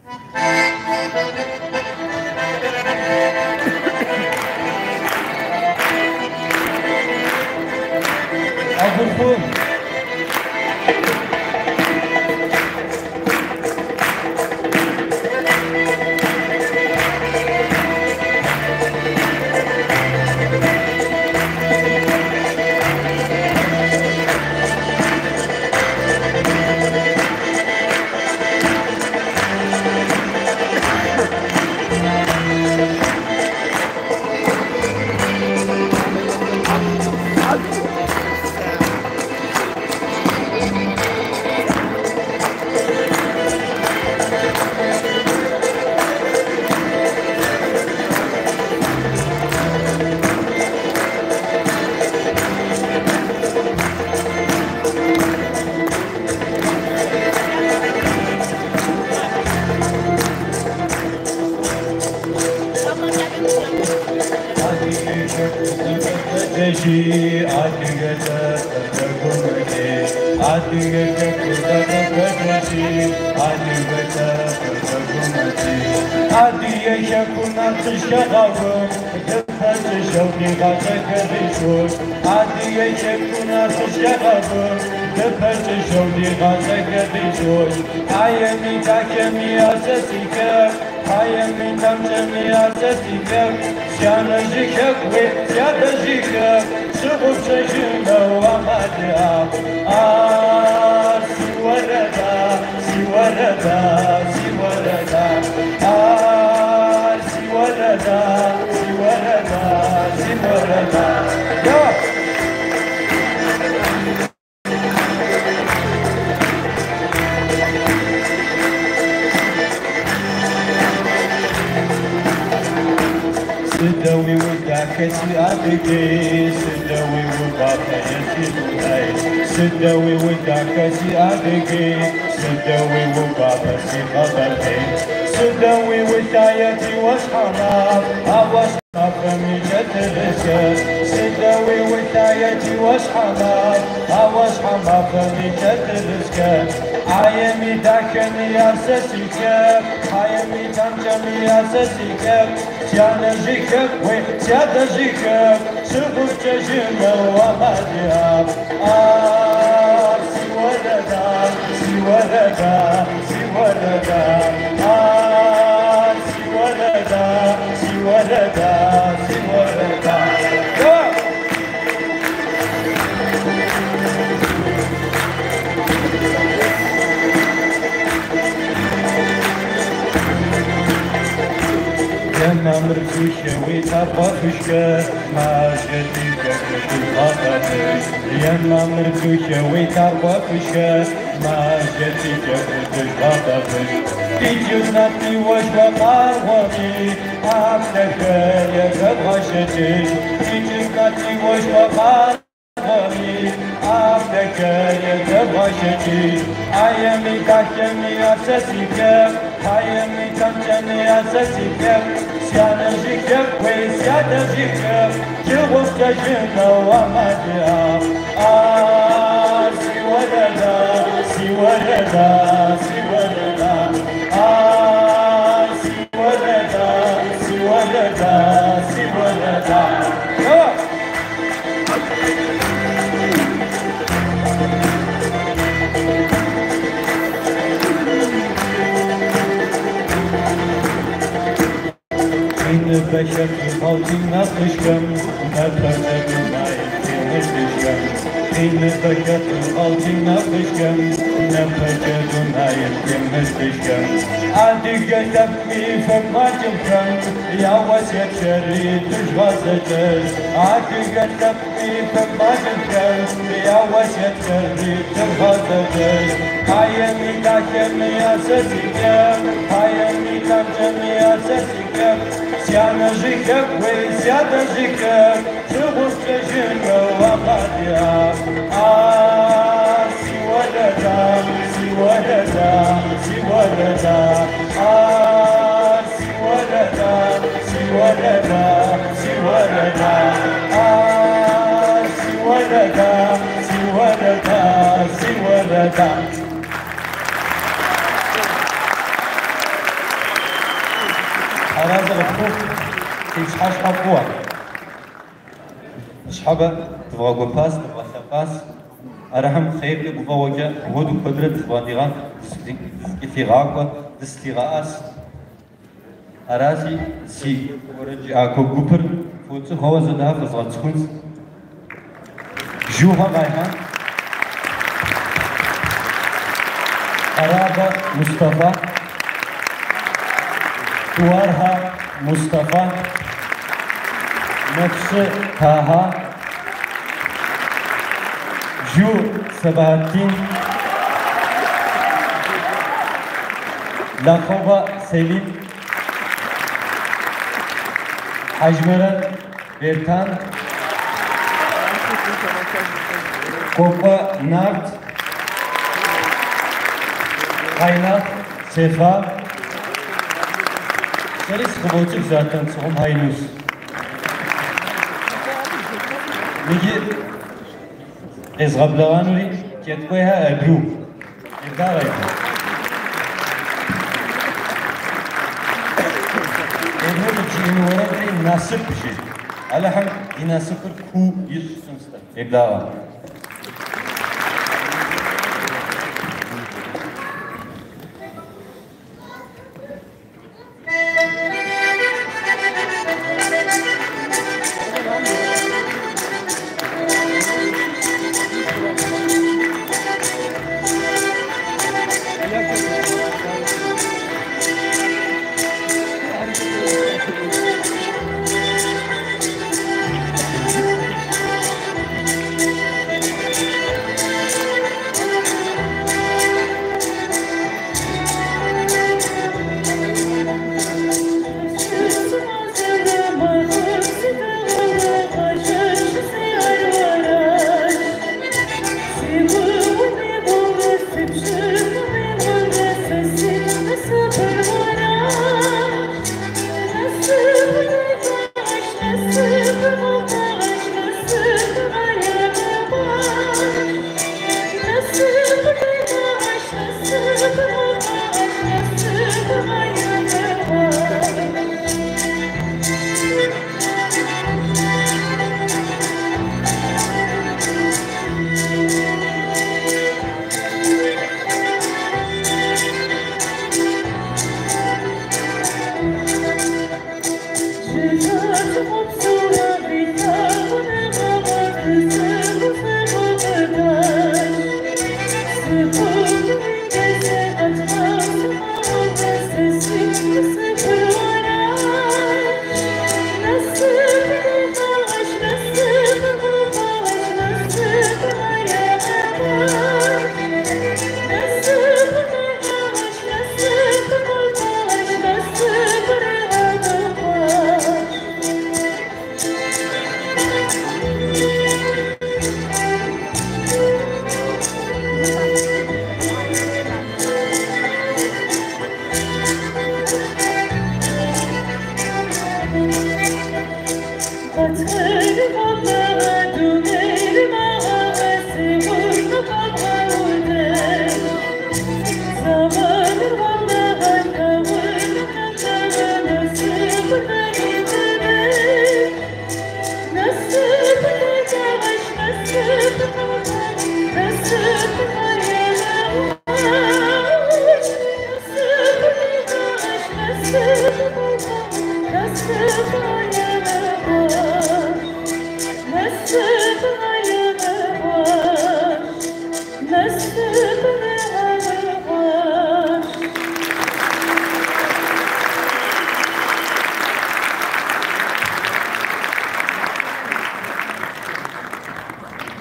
Абы Тхьэразэ къыпхухъу, фи пщыхьэщхьэ фӏыуэ. Ныщхьэбэ дывгъэгуэпащ, дывгъэлъэпӏащ. Алыхьым хъеркӏэ, гуфӏэгъуэкӏэ мыуэду куэдрэ дызэкӏэлъигъакӏуэ, дызэлъигъэӏэс. Аращи, си уэрэджыӏакӏуэ гупыр фоцӏыху, ауэ зэ дахэ фэзгъэцӏыхунщ. Жухэ Къайхьэн, Къэрабэ Мустэфа, Туархэ Мустэфа, Нэпщы Таха, Жу Сэбахьэттин, Лахъуэвэ Селим, Хьэжмэрэн Бертан, Кӏуэкӏуэ Нарт, Къайнахъ Сефа, Сэри сыкъывоцӏыху затэн Сыхъум Инус. Иджы къезгъэблэгъэнури Кӏэткӏуейхэ Эбру. Еблагъэ, Эбру. Эбру къыджиӏэну уэрэдри насып жи. Алыхьым ди насыпыр куу ищӏ жысӏэнщ-тӏэ. Еблагъэ.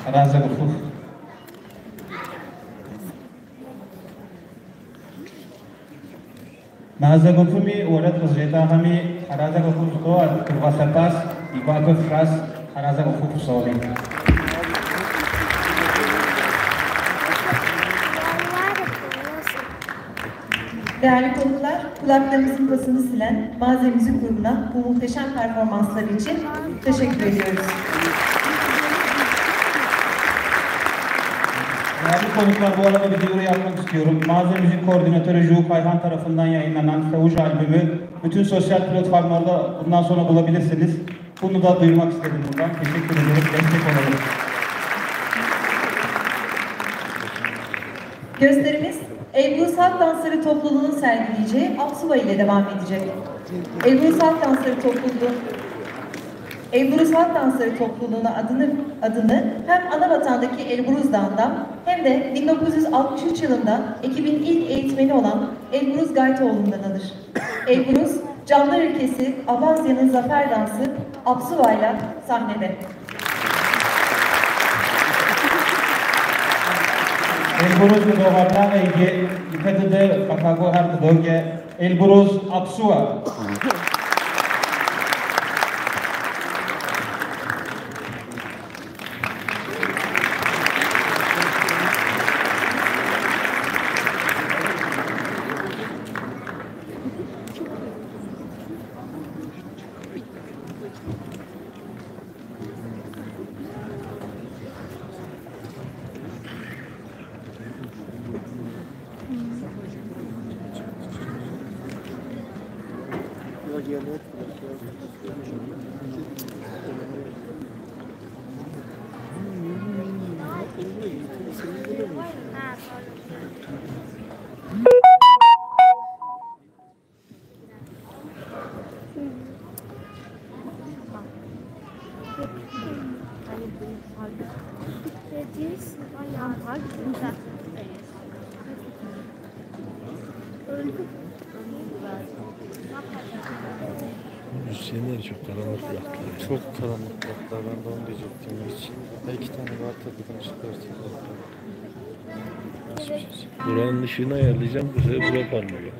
Тхьэразэ къыфхухъу. Мазэ гупми уэрэд къызжетӏахэми Тхьэразэ къыфхухъу жыдоӏэ, дывгъэлъэпӏащ, ди гуапэ фщӏащ, Тхьэразэ къыфхухъу псоми. Değerli konuklar, kulaklarımızın pasını silen Maze Müzik Grubu'na bu muhteşem performansları için teşekkür ediyoruz. Değerli konuklar, bu arada bir duyuru yapmak istiyorum. Mağaza Müzik Koordinatörü Ju Kayhan tarafından yayınlanan Savuş albümü bütün sosyal platformlarda bundan sonra bulabilirsiniz. Bunu da duyurmak istedim buradan. Teşekkür ederim. Destek olalım. Gösterimiz Elbrus Halk Dansları Topluluğu'nun sergileyeceği Apsuva ile devam edecek. Elbrus Halk Dansları Topluluğu Elbrus Halk Dansları Topluluğu'na adını hem ana vatandaki Elbrus Dağı'ndan hem de 1963 yılında ekibin ilk eğitmeni olan Elbrus Gaytoğlu'ndan alır. Elbrus, Canlar Ülkesi Abazya'nın zafer dansı Apsuva ile sahnede. Elbrus Mudovartana Yıkadıdı Bakago Herdıdoge Elbrus Apsuva. Müzisyenler çok karanlık bıraktılar. Çok karanlık bıraktılar. Ben de onu diyecektim hiç. İki tane var tabii ışıklar. Buranın ışığını ayarlayacağım. Bu sefer bura parlıyor.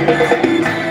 Thank you.